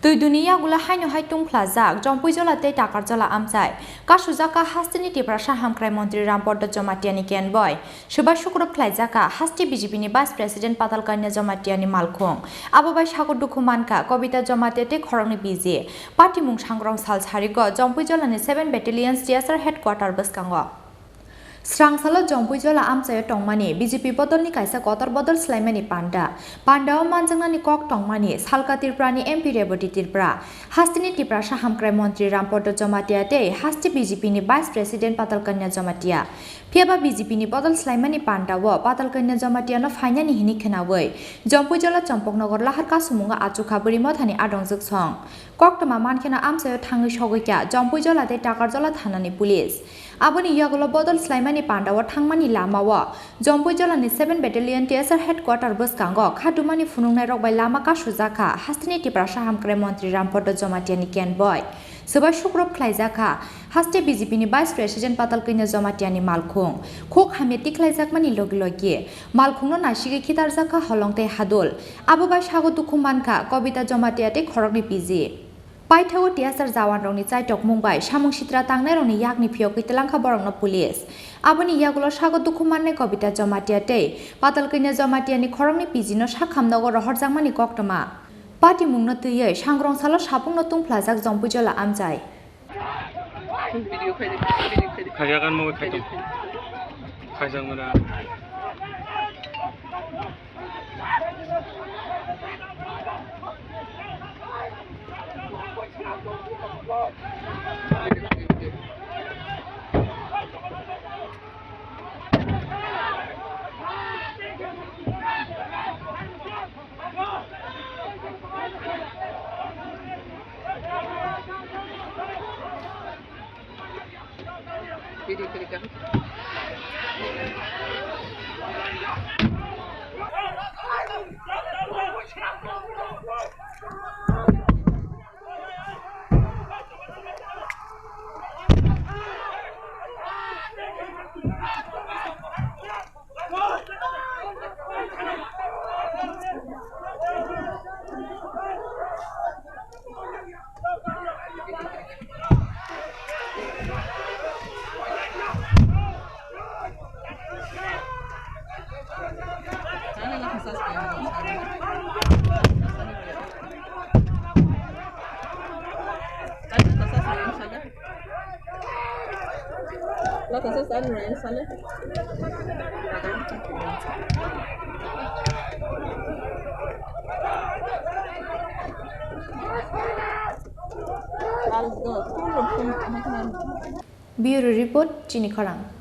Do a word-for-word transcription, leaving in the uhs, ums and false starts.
Twi duni yagulo haino hai tungphlajak Jompuijola tei Takarjola amchai. Kasujak kha hasteni Tiprasa hamkrai montri Rampada Jamatia ni Kenboi. Swbai sukrub khlaijak kha haste B J P ni Vice President Patal Kanya Jamatia ni malkhung. Abo bai sago dukhu mankha Kobita Jamatia tei khoroknwi P G. Patimung sangrong sal sarigo Jompuijola ni seven Battalion T S R Headquarter bwskango. Srangsalo Jompuijola amchaio tongmani B J P bodolni kaisa kotor bodol swlaimani panda. Pandao manjaknani kok tongmani salka Tripurani M P Reboti Tripura, hasteni Tiprasa hamkrai montri Rampada Jamatia tei haste B J P ni Vice President Patal Kanya Jamatia. Phiyaba B J P ni bodol swlaimani pandao Patal Kanya Jamatiano phainani hini khwnawi Jompuijola Chompoknogor Lahar Kasumungo achukha bwrwi mothani adongjwk song. Koktwma mankheno amchaio thangwi sogwi kha Jompuijola tei Takarjola thanani police. Aboni yagulo bodol swlaimani pandao thangmani lamao Jompuijolani seven Battalion T S R Headquarter bwskango khadumani phunuknairok bai lama kasujak kha hasteni Tiprasa hamkrai montri Rampada Jamatia ni Kenboi. Swbai sukrub khlaijak kha haste B J P ni Vice President Patal Kanya Jamatia ni malkhung. Khuk hamya tikhlaijakmani logi logi malkhungno naisigwi khitarjak kha holong tei hadul. Abo bai sago dukhu mankha Kobita Jamatia tei khoroknwi P G. Paithago T S R jawanrokni chaitokmung bai samung sitra tangnairokni yakni phiyogwi twlangkha borokno police. Aboni yagulo sago dukhu mannai Kobita Jamatia tei Patal Kanya Jamatiani khoroknwi P G no sakhamnogo rohorjakmani koktwma. Patimungno twiwi sangrong salo sapungno tungphlajak Jompuijola amchai. Video khai di, video khai di. Khaiya kan mo khai tong. Video khai di. Khaijak mara. Bureau Report, Chini Khorang.